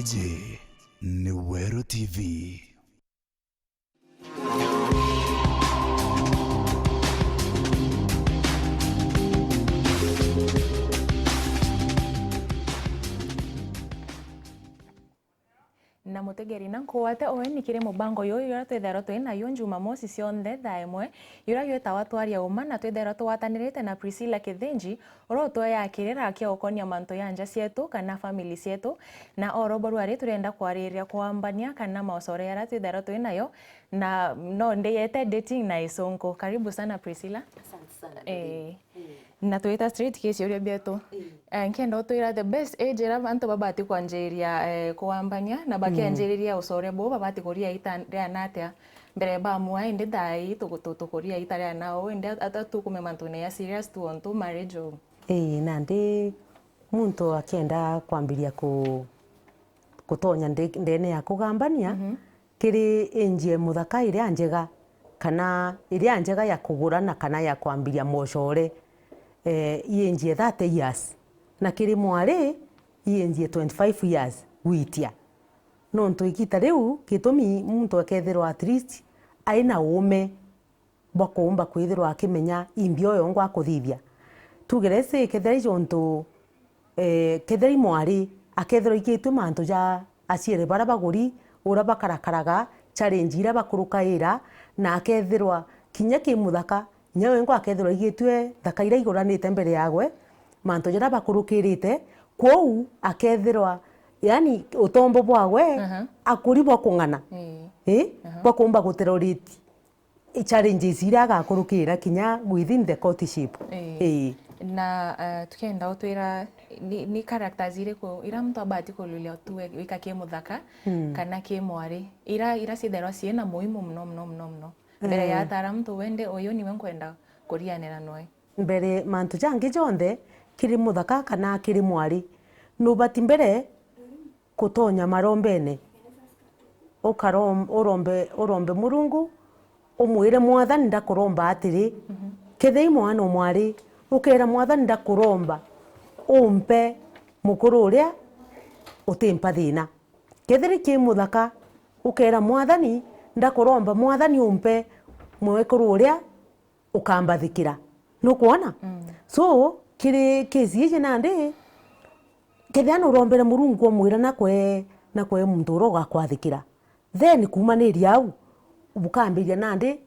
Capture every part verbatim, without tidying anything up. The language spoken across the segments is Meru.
Ji ni Weru T V. Na mutegeri na nkuwate ueni kiri mubango juju juria twithairwa twi nayo Jumamosi cionthe thaa imwe, juria jwitawa Twaria Uma, na twithairwa tugwatanirite na Priscilla Kithinji, uria utweyaa kirira kia gukonia mantu ja nja cietu kana family cietu, na oro bo rwari turenda kwariria kwambania kana maucore jaria twithairwa twi nayo, na no ndiyete dating na isunku. Karibu sana, Priscilla. Asante sana, Doreen. Eh. Mm. Na twita straight ki ciuria bietu. Mm. Eh, nkenda utwira the best age iria antu babati kwanjiria, eh, kuwambania, na bakianjiriria ucore buu babati kuria ita riana atia mbere bamua, indi thaa ii tuku-, tu-, tukuria ita riana uu, indi at-, at-, atukume mantune ya serious tu ontu marriage uu. Ii, nandi muntu akienda kwambiria ku-, kutonya nde-, ndene ya kugambania, mhm, kiri age muthaka iria njega, kana iria njega ya kugurana kana ya kwambiria mocore, eh, i age thirty years, na kiri mwari i age twenty-five years gwitia. Nontu igita riu, gitumi muntu akethirwa at least ai na uume bwa kuumba kwithirwa akimenya imbi o yongwa akuthithia. Tuge let's say, kethira i jontu, eh, kethira i mwari akethirwa aigitue mantu ja aciari baria baguri, uria bakarakaraga, challenge iria bakurukaira, na akethirwa kinya ki muthaka, kinya wengwa akethirwa aigitue thaka iria iguranite mbere yagwe, mantu jaria bakurukirite, kwou akethirwa, yani, utombo bwagwe, aha, akuri bwa kung'ana. Ii. Ii? Aha. Bwa kuumba guterorate i challenges iria agakurukira kinya within the courtship. Ii. Ii. Na, eh, tukenda utwira ni, ni characters iriku iria muntu abati kurulia tu we-, wika ki muthaka, mm, kana ki mwari, ira, ira ciithairwa ciina muhimu muno, muno, muno, muno, mbere ya, eh, atara muntu wende, uyu niwe nkwenda kurianira noe? Mbere mantu jangi jonthe, kiri muthaka kana kiri mwari, nubati mbere kutonya marombene, ukarom-, urombe, urombe Murungu, umwire, "Mwathani, ndakuromba atiri, mhm, kethira i mwana o mwari, ukeera, 'Mwathani, ndakuromba umpe mukuru uria utimpa thina.' Kethira i ki muthaka, ukeera, 'Mwathani, ndakuromba, Mwathani, umpe mwekuru uria ukambathikira.'" Nukwona? Mm. So, kiri case iji nandi, kethira nurombere Murungu umwira nakwe, nakwe muntu uria ugakwathikira, then kuumaniria au, bukambiria nandi,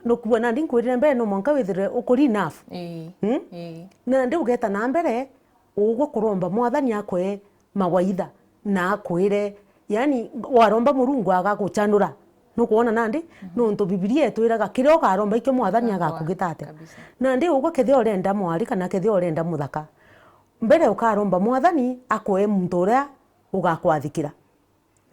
nukuua nandi nkwirire mbere, no mwanka withirwe ukuri enough. Ii. Hmm? Ii. Nandi ugeta na mbere, ugwe kuromba Mwathani akwe mawaitha na akwire, yani, waromba Murungu agaguchanura. Nukwona nandi? Mhm. Nontu Bibilia itwiraga, "Kiria ukaromba ikio Mwathani agakugita atia." Kabisa. Nandi ugwe kethira urenda mwari kana kethira urenda muthaka, mbere ukaromba Mwathani akwe muntu uria ugakwathikira.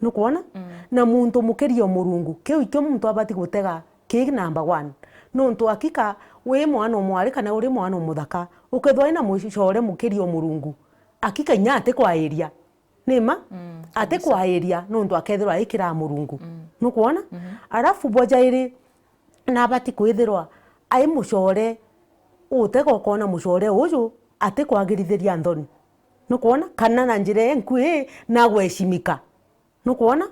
Nukwona? Mm. Na muntu mukiria o Murungu, kiu ikio muntu abati gutega ki number one. Nontu akika wi mwana o mwari kana uri mwana o muthaka, ukethirwa wina mucore mukiria o Murungu, akika inya atikwairia. Ni ma? Mm, kabisa. Atikwairia nontu akethirwa aikiraa Murungu. Mm. Nukwona? Mhm. Arafu bwa jairi, nabati kwithirwa ai mucore utega ukona mucore uju atikwagirithiria nthoni. Nukwona? Kana na njira inkui nagweshimika. Nukwona?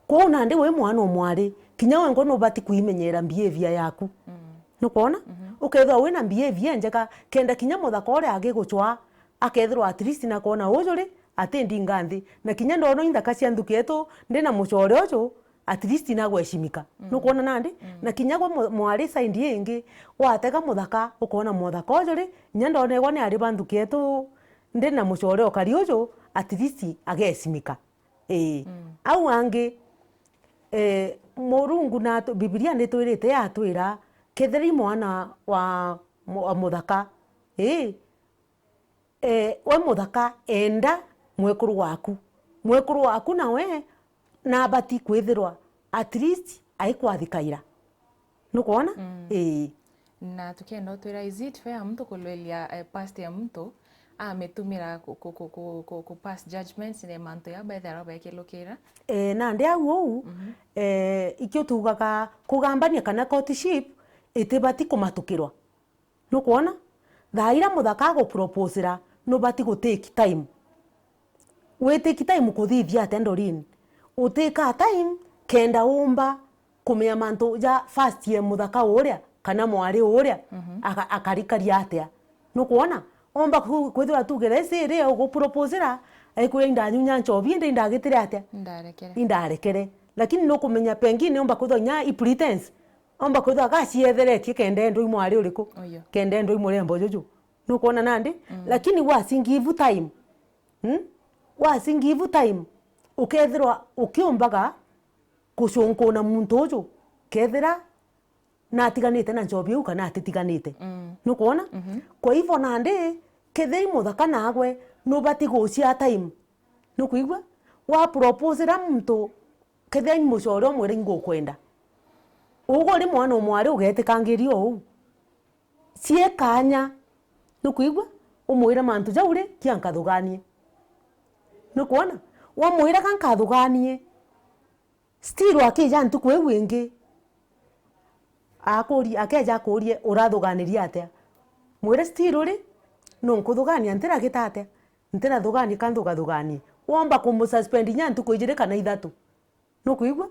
Kwou nandi wi mwana o mwari, kinya wengwa nubati kwimenyera behavior yaku. Mm. Nukwona? Mhm. Ukethirwa wina behavior njega, kenda kinya muthaka uria agigucwaa, akethirwa at least nakwona uju ri, ati ndinga nthi. Na kinya ndona inthaka cia nthuki yetu, ndina mucore uju, at least nagweshimika. Mm. Nukwona nandi? Mm. Na kinya gwe mu-, mwari side ingi, watega muthaka, ukona muthaka uju ri, kinya ndonegwa ni ari ba nthuki yetu, ndina mucore ukari uju, at least ageshimika. Ii. Mm. Au angi, eh, Murungu na Bibilia nitwirite yatwira, kethira i mwana wa mu-, wa muthaka, ii, eh, we muthaka, enda mwekuru waku. Mwekuru waku nawe nabati kwithirwa at least aikwathikaira. Nukwona? Mm. Ii. Na tukienda utwira, is it fair muntu kulwelia, eh, past ya muntu, amitumira ku, ku, ku, ku, ku, ku pass judgments ni mantu ya betharwa bekilukira? Eh, nandi au uu, mhm, eh, ikio tuugaga kugambania kana courtship itibati kumatukirwa. Nukwona? Thaa iria muthaka aguproposera, nubati gutake time. Witiki time kuthithia atia, Doreen? Utika time kenda umba kumenya mantu ja first ye muthaka uria kana mwari uria, mhm, aka-, akarikaria atia. Nukwona? Omba ku-, kwithirwa tuge thaa iri uguproposera, aikwira, "Indanyunya nchobi, indi indagitire atia? Indarekere." Indarekere. Lakini nukumenya pengine omba kwithirwa inya i pretense, omba kwithirwa agacietheretie kenda endwa i mwari uriku? Uyu. Kenda endwa i murembo juju. Nukwona nandi? Mm. Lakini was give time. Hmm? Was give time. Ukethirwa ukiumbaga kucunkuna muntu uju, kethira natiganite na nchobi iu kana atitiganite. Mm. Nukwona? Mhm. Kwa hivyo nandi, kethira i muthaka nagwe, nubati gucia time. Nukwigua? Waproposera muntu, kethira i mucore umwire, "Ingukwenda." Ugu uri mwana umwari ugetikangiria uu. Cie kanya. Nukwigua? Umwire mantu jau ri, kia nkathuganie. Nukwona? Wamwira, "Ga nkathuganie." Still akija ntuku iu ingi, akuri-, akeja akurie, "Urathuganirie atia?" Mwire, "Still ri, nunkuthugania, ntiragita atia? Ntirathugania ka nthugathuganie." Womba kumususpend inya ntuku ijiri kana ithatu. Nukwigua?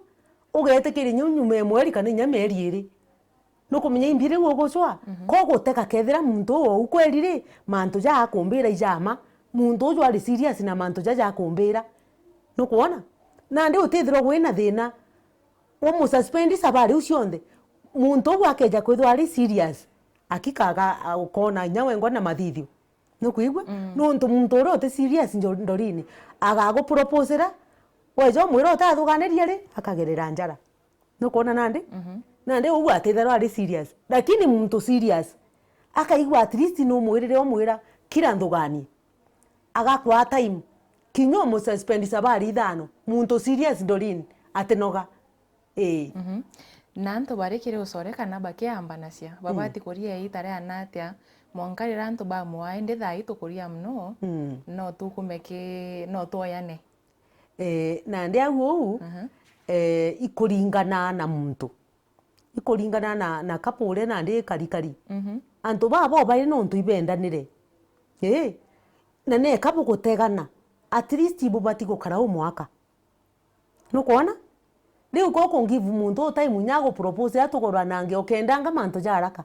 Ugetikiria inya nyuma ya mweri kana inya mieri iri. Nukumenya imbi riu ugucwa? Mhm. Ko gutega kethira muntu uu ou kweri ri, mantu ja akumbira ijama, muntu uju ari serious na mantu jaja akumbira. Nukwona? Nandi utithirwa wina thina, umususpend sabari iu cionthe. Muntu uu akeja kwithirwa ari serious, akika aga-, ukona inya wengwa na mathithio. Nukwigua? Mm. Nuntu muntu uria uti serious njo-, Doreen, agaguproposera, weja umwira utathuganirie ri, akagerera njara. Nukwona nandi? Mhm. Nandi uu atitherwa ari serious. Lakini muntu serious, akaigua at least numwirire umwira, "Kira nthuganie." Agakwaa time. Kinya umususpend sabari ithano. Muntu serious, Doreen, atinoga. Ii. Mhm. Na antu bari kiri ucore kana bakiambanacia, babati, mm, kuria iita riana atia? Mwanka riria antu bamwaa, indi thaa ii tukuria mono, mm, no tukume ki, no twoyane. Eh, nandi au uu, aha, eh, ikuringana na muntu. Ikuringana na, na couple uria nandi ikarikari. Mhm. Antu baa bobairi nontu ibendanire. Ii. Na neka bugutegana, at least bubati gukara u mwaka. Nukwona? Riu ko kungive muntu u time inya agupropose, atukorwa nange ukendanga mantu ja haraka.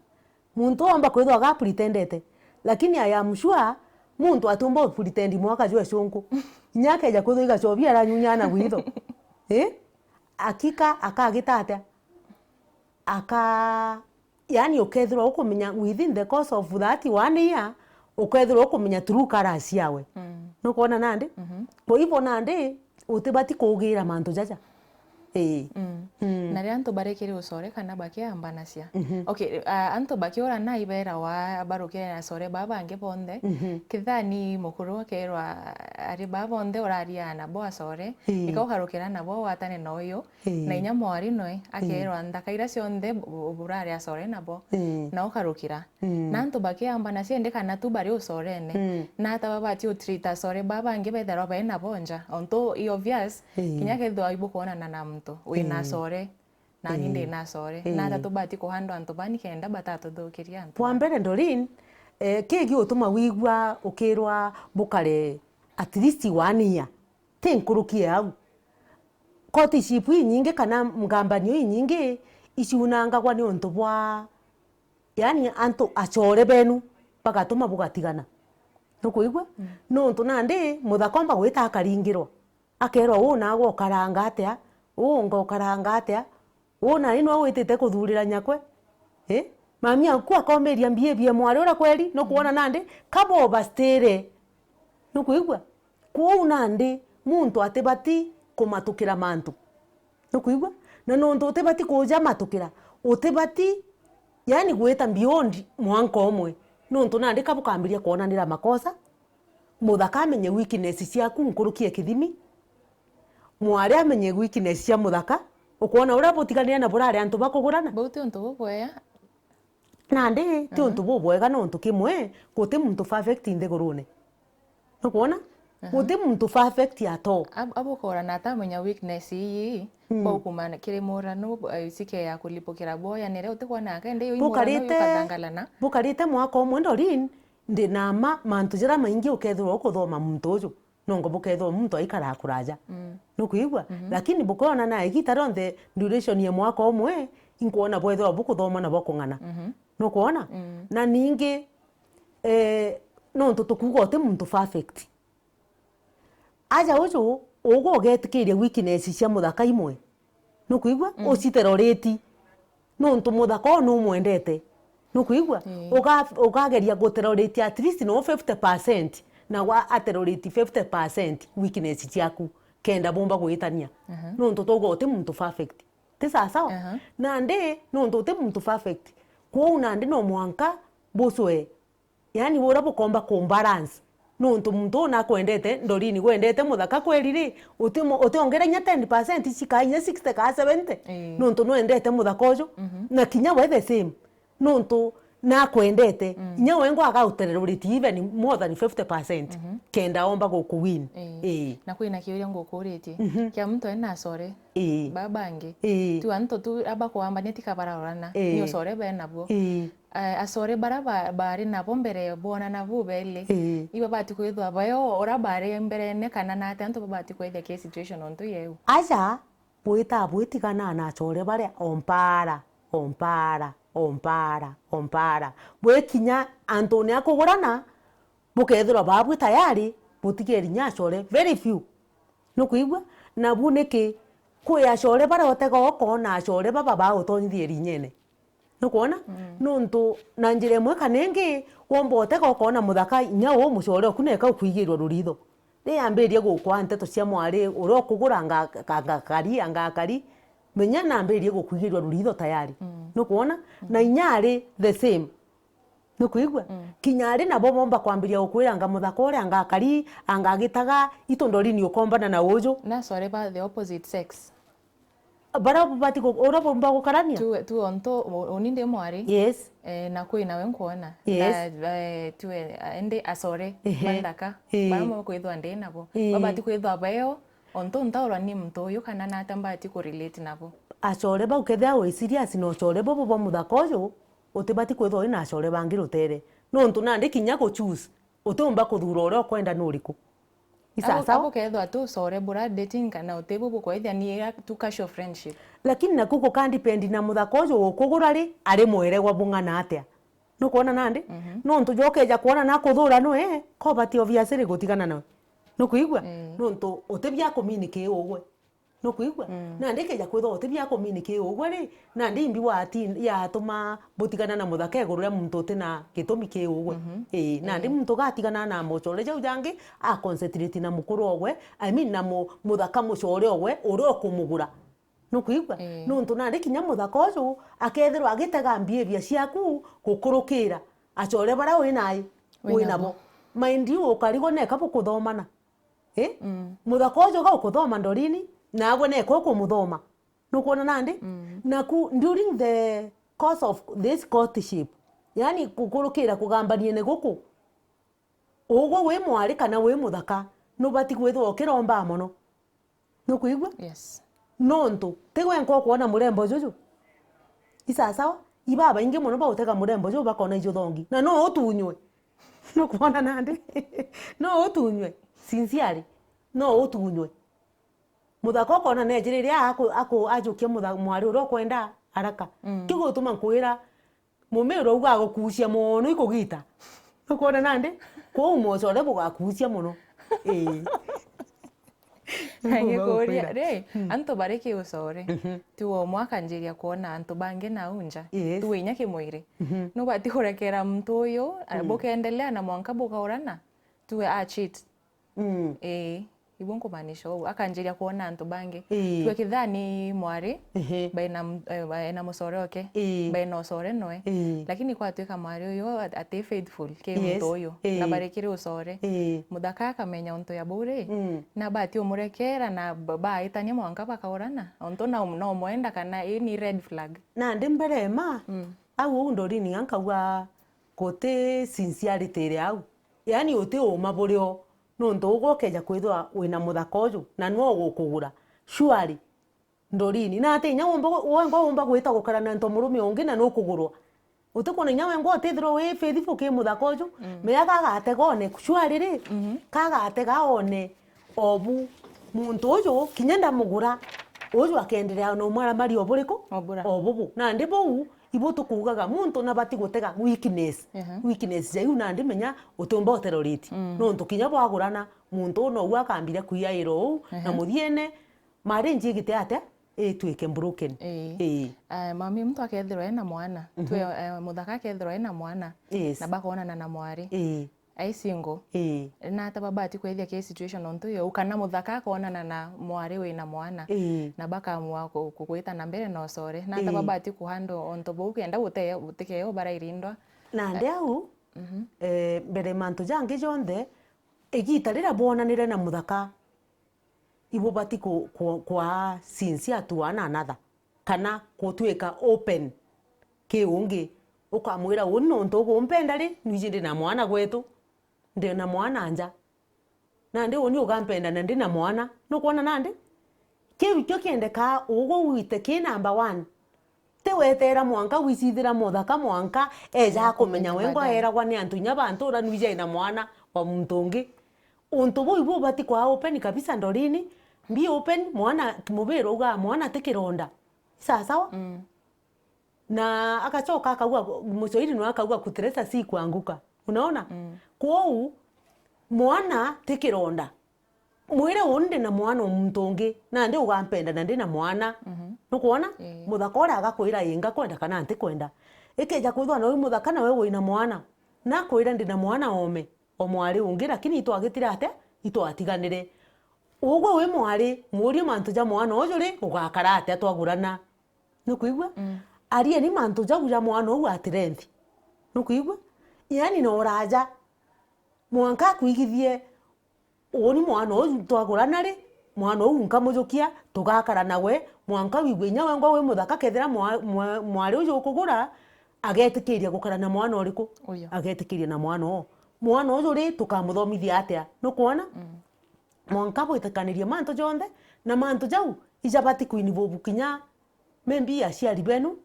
Muntu omba kwithwa agapretendete. Lakini I am sure muntu atiumba upretend mwaka jwe cunku. Inya akeja kwithwa igacobia aranyunya na gwitho. Eh? Akika akagita atia? Aka-, yani, ukethirwa ukumenya within the course of that one year, ukethirwa ukumenya true colours ciawe. Mm. Nukwona nandi? Mhm. Kwa hivyo nandi, utibati kugira mantu jaja. Ii. Mm. Mm. Na riria antu barikiri ucore kana bakiambanacia. Mhm. Okay, a-, antu bakiurana ibeerawa barukire na acore baa bangi bonthe. Mhm. Kethira ni mukuru akeerwa ari baa bonthe uraria nabo acore, ii, ika ukarukira nabo watane na uyu. Ii. Na inya mwari noe, ii, akeerwa nthaka iria cionthe bu-, bu-, burari acore nabo, ii, na ukarukira. Mm. Na antu bakiambanacia indi kana tu bari ucorene, mm, na ata babati utreat acore baa bangi bethirwa bai nabo nja? Ontu i obvious, ii, kinya kethirwa ibukwonana na muntu wina, ii, acore, nani, ii, ndina acore, ii, na ata tubati kuhandle antu baa nikenda batatuthukiria antu? Bwa mbere, Doreen, eh, kigi utuma wigua ukirwa bukare at least one year. Ti nkuruki ya au. Courtship inyingi kana ngambanio inyingi iciunangagwa ni untu bwa, yani, antu acore benu bagatuma bugatigana. Nukuigua? Mm. Nuntu nandi muthaka omba gwita akaringirwa. Akerwa, "Uu nagwe ukaranga atia? Uu unga ukaranga atia?" Uu nani nwe witite kuthurira nyakwe? Eh? Mami aku akomiria mbia bia mwari uria kweri, nukwona nandi kabo obastire. Nukwigua? Kwou nandi muntu atibati kumatukira mantu. Nukwigua? Na nontu utibati kuja matukira, utibati, yani, gwita beyond mwanka umwe. Nontu nandi kabukambiria kwonanira makosa, muthaka amenye weakness ciaku nkuruki ya kithimi, mwari amenye weakness cia muthaka, ukwona uria butiganire na burari antu bakugurana. Bau ti untu bubwega. Nandi ti, aha, untu bubwega, nontu kimwe, guti muntu perfect nthigurune. Nukwona? Aha. Guti muntu perfect at all. Ab-, abukorana atamenya weakness ii, mm, baukuma kiri murano, eh, cikeya kulipukira boyanire, utikwona akende yo imurano, bukarite, yukathangalana. Bukarite mwaka umwe, Doreen, ndi na ma, mantu jaria maingi ukethirwa ukuthoma muntu uju. Nongo bukethirwa muntu aikara kuraja. Mm. Nukwigua? Mhm. Lakini bukoona na igita rionthe duration ya mwaka umwe, inkwona bwethirwa bukuthoma na bukung'ana. Mhm. Nukwona? Mm. Na ningi, eh, nontu tukuuga uti muntu perfect. Aja uju, ugwe ugetikiria weakness cia muthaka imwe. Nukwigua? Mm. Uciteroreti. Nontu muthaka uu numwendete. Nukwigua? Ii. Uga-, ukageria guteroreti at least no fifty percent, na wa ateroreti fifty percent weakness ciaku, kenda bumba gwitania. Aha. Nontu twauga uti muntu perfect. Ti sawa sawa? Aha. Nandi, nontu uti muntu perfect, kwou nandi no mwanka bucwe. Yaani, uria bukomba ku balance. Nontu muntu uu nakwendete, Ndorini gwendete muthaka kweri ri, uti-, utiongera inya ten percent cikaa inya sixty kaa seventy. Ii. Nontu nwendete muthaka uju. Mhm. Na kinya we the same. Nontu nakwendete. Mm. Inya we ngwaga utereruriti even more than fifty percent. Mhm. Kenda omba guku win. Ii. Ii. Na kwina kiuria ngukuritie. Mhm. Kia muntu ena acore. Ii. Babangi. Ii. Tu antu tu abakwambania tika bararorana. Ii. Ni ucore benabo. Ii. Eh, acore bara ba-, bari nabo mbere boonana bu beli. Ii. Ibabati kwithwa bayo ura bari mberene kana nate antu babati kwithia ki situation ontu yeu? Aja, bwita bwitiganaa na acore baria o mpaara, o mpaara, o mpaara, o mpaara. Bwikinya antune a kugurana, bukethirwa baabwi tayari, butigeri inya acore, very few. Nukwigua? Nabu niki? Kwi acore baria utega ukoona acore baba bautonyithia irinyene. Nukwona? Mm. Nontu na njira imwe kana ingi, womba utega ukoona muthaka inya uu mucore oku neka ukwigirwa ruritho. Ri yambirie gukwa nteto cia mwari uria ukugura anga-, anga-, angakari, angakari, menya nambirie gukwigirwa ruritho tayari. Mm. Nukwona? Mm. Na inya ari the same. Nukwigua? Mm. Kinya ari nabo bomba kwambiria gukwira anga muthaka uria, anga akari, anga agitaga, itu Ndorini ukombana na uju. Na acore ba the opposite sex. Baria bubati gu-, uria bumba gukarania? Tu, tu ontu, u-, uni ndi mwari. Yes. Eh, na kwi nawe nkwona. Yes. Na, eh, tu, eh, ndi acore, ehe, banthaka. Ii. Baria bakwithwa ndi nabo. Ii. Babati kwithwa bayo, ontu ntaurwa ni muntu uyu kana nata mbati kurelate nabo. Acore bau kethira wi serious na ucore bubu bwa muthaka uju, utibati kwithwa wi na acore bangi rutere. Nontu nandi kinya gu choose, utiumba kuthura uria ukwenda ni uriku. Isasawa? Abo, abo kethwa tu ucore bura dating kana utibu bukwithia ni ya tu casual friendship. Lakini naku guka depend na muthaka uju ukugura ri, ari mweregwa bung'ana atia. Nukwona nandi? Mhm. Nontu jwa ukeja kwona na kuthura nwe, ko bati obviously gutigana nawe. Nukwigua? Mm. Nontu utibia kumini ki ugwe. Nukwigua? Mm. Nandi keja kwithwa utibia kumini ki ugwe ri, nandi imbi wati-, yatuma butigana na muthaka iguru ria muntu utina gitumi ki ugwe. Mhm. Ii, nandi, mm, muntu gatigana na mochore jau jangi, a concentrate na mukuru ogwe, I mean na mu-, muthaka muchore ogwe, uria ukumugura. Nukwigua? Ii. Nontu nandi kinya muthaka uju akethirwa agitega behavior ciaku gukurukira achore baria wi nai, wi nabo. Wi nabo. Mind you, ukarigwa neka bukuthomana. Eh? Mm. Muthaka uju ga ukuthoma Ndorini, nagwe neka ukumuthoma. Nukwona nandi? Mm. Naku, during the course of this courtship, yani gukurukira kugambaniene guku, ugwe wi mwari kana wi muthaka, nubati kwithwa ukirombaa mono. Nukwigua? Yes. Nontu, ti gwe nka ukwona murembo juju. Isasawa? Ibabaingi mono bautega murembo juju bakona iju thongi. Na no utunywe. Nukwona nandi? No utunywe. Sincerely. No utunywe. Muthaka ukona neejiriria aku-, aku-, ajukia mutha-, mwari uria ukwenda araka. Mm. Kiu gutuma nkwira, mumiro ugagukucia mono ikugita. Nukwona nandi? Kwou mochore bugakucia mono. Ii. Ngikuria, ri, mm, antu bari ki ucore, mhm, tu umwe akanjiria kwona antu bangi nau nja, yes, tu inya kimwiri. Mhm. Nubati kurekera muntu uyu, a, mm, bukendelea na mwanka bukaurana, tu a cheat. Mm. Ii, ibu nkumaanisha uu. Akanjiria kwona antu bangi. Ii. Tue kithani mwari, ehe, baina m-, eh, baina mucore oke, ii, baina ucore noe. Ii. Lakini kwatuika mwari uyu at-, ati faithful ki, yes, muntu uyu. Ii. Na bari kiri ucore. Ii. Muthaka akamenya untu ya buu ri, mm, na bati umurekera na ba-, baitania mwanka bakaurana. Ontu na um-, no mwenda kana ii ni red flag. Nandi mbere ma, mm, au uu Ndorini ankauga guti sincerity iri au. Yaani uti uma burio. Nontu ugwe ukeja kwithirwa wina muthaka uju, na nwe ugukugura. Surely, Ndorini, na ati inya wumba gu-, wengwa wumba gwita gukara na nto murume ungi na nukugurwa. Utikwona inya wengwa utithirwa wi faithful ki muthaka uju, mm, menya kagatega one, shwari ri, mhm, kagatega one obu muntu uju kinya ndamugura, uju akenderea na umaramari oburiku? Obura. Obubu. Nandi buu, ibu tukuugaga muntu nabati gutega weakness. Ehe. Weakness ja iu nandi menya utiumba uteroriti. Mm. Nontu kinya bwagurana, muntu uu nou akambire kwiyaira uu, na, ehe, muthiene, marriage igite atia? Itwike broken. Ii. Ii. Eh, mami, muntu akethirwa ena mwana, mhm, twe, eh, muthaka akethirwa ena mwana, yes, na bakoonana na mwari. Ii. Ai single. Ii. Na ata babati kwethia ki situation ontu yo, kana muthaka akoonana na mwari wina mwana, ii, na bakamua ku-, ku-, kugwita na mbere na ucore. Na ata, ii, babati kuhandle ontu buu kenda gute-, gutikeo barairindwa? Nandi, eh, au, mhm, eh, mbere mantu jangi jonthe, igita riria bwonanire na muthaka, ibubati ku-, ku-, kwaa sincere to one another, kana gutwika open ki ungi, ukamwira, "Uuni nontu ugumpenda ri, nwiji ndi na mwana gwetu, ndi na mwana nja. Nandi uuni ugampenda na ndi na mwana." Nukwona nandi? Kiu ikio kiendekaa, ugwe wite ki number one. Ti weteera mwanka wicithira muthaka mwanka eja akumenya. Wengwa eragwa ni antu inya ba ntura nwiji ai na mwana wa muntu ungi. Untu buu ibu ubati kwaa open kabisa ndorini. Be open, mwana, mubiri ugaa mwana ti kironda. Sawa sawa? Mm. Na agacoka akauga, Mswahili nwe akauga, "Kuteleza si kuanguka." Unaona? Mm. Kwou, mwana ti kironda. Mwire, "Uuni ndi na mwana o muntu ungi, nandi ugampenda na ndi na mwana." Mhm. Nukwona? Ii. Muthaka uria agakwira, "Ii, ngakwenda kana ntikwenda." Ikeja kwithwa nawe muthaka nawe wina mwana, nakwira, "Ndi na mwana ome, o mwari ungi, lakini itwagitire atia? Itwatiganire." Ugwe wi mwari, muurie mantu ja mwana uju ri, ugakara atia twagurana? Nukwigua? Mm. Arieni mantu jau ja mwana uu at length. Nukwigua? Yani na uraja. Mwanka akwigithie, uuni mwana uju twagurana ri, mwana uu nkamujukia, tugakara nawe, mwanka wigue inya wengwa wi muthaka, kethira mwa-, mwa-, mwari uju ukugura, agetikiria gukara na mwana uriku? Uyo. Agetikiria na mwana uu. Mwana uju ri, tukamuthomithia atia? Nukwona? Mm. Mwanka bwitikanirie mantu jonthe, na mantu jau ijabati kuinvolve kinya maybe aciari benu.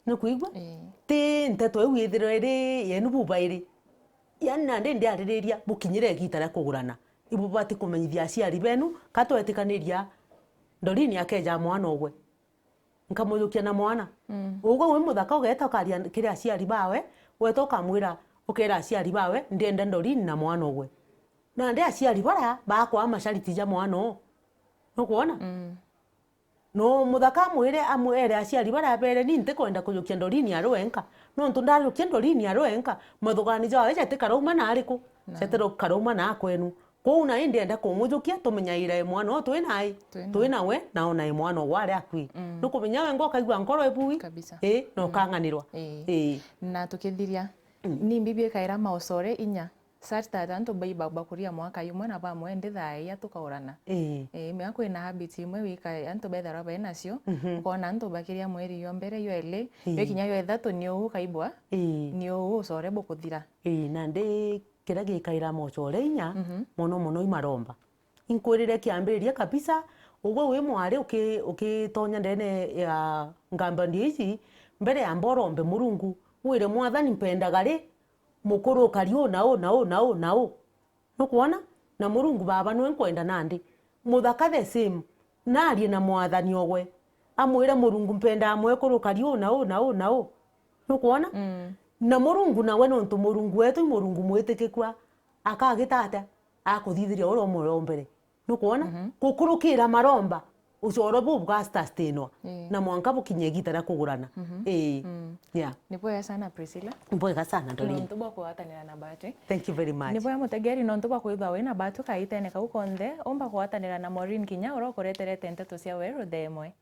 Nukwigua? Ii. Ti nteto iu yithirwe iri yenu bubairi. Yani nandi ndiaririria bukinyire igita ria kugurana. Ibubati kumenyithia aciari benu, ka twetikaniria Ndorini akeja mwana ugwe. Nkamujukia na mwana. Mm. Ugwe wi muthaka ugeeta ukaria kiri aciari bawe, weta ukamwira, ukeera aciari bawe, "Ndienda Ndorini na mwana ugwe." Nandi aciari baria bakwaa mashariti ja mwana uu. Nukwona? Mm. No muthaka amwire, amwere aciari baria beere, "Ni ntikwenda kujukia Ndorini ari wenka. Nontu ndajukia Ndorini ari wenka, mathugani jawe jatikarauma na ariku? Na. Jatikarauma na akwenu. Kwou nai ndienda kumujukia, tumenyaire mwana uu twi nai, twi na. Twi nawe, na ona i mwana ugwe ari akui." Mm. Nukumenya wengwa ukaigua nkoro ibui? Kabisa. Ii, na, mm, ukang'anirwa. Ii. Ii. Na tukithiria, mm, ni mbibi ikaira maucore inya. Such that antu bai-, ba-, bakuria mwaka jumwe na bamwe ndi thaa ija tukaurana. Ii. Ii, mea kwina habit imwe wika antu bethirwa bai nacio, mhm, ukoona antu bakiria mweri yo mbere, yo eli, ii, yo kinya yo ithatu ni uu ukaigua, ii, ni uu ucore bukuthira. Ii, nandi kiria gikaira mocore inya, mhm, mono mono i maromba. Inkwirire kiambiriria kabisa, ugwe wi mwari uki-, ukitonya ndene ya ngambano iji, mbere yamba urombe Murungu, wire, "Mwathani, mpendaga ri, mukuru ukari uu na uu na uu na uu na uu." Nukwona? Na Murungu Baba nwe nkwenda nandi. Muthaka the same. Narie na mwathani ogwe. Amwire, "Murungu, mpendaa mwekuru ukari uu na uu na uu na uu." Nukwona? Mm. Na Murungu nawe, nontu Murungu wetu i Murungu mwitikikua, akagita atia? Akuthithiria uria umurombere. Nukwona? Mhm. Gukurukira maromba, ucoro buu bugasustainwa, ii, na mwanka bukinye igita ria kugurana. Mhm. Ii. Mm. Yeah. Ni bwega sana, Priscilla. Ni bwega sana, Doreen. Nontu bwa kugwatanira na Batwi. Thank you very much. Ni bwega, mutegeri, nontu bwa kwithwa wina Batwi kaitene kau konthe, umba kugwatanira na Maureen kinya uria ukureterete nteto cia weru thaa imwe.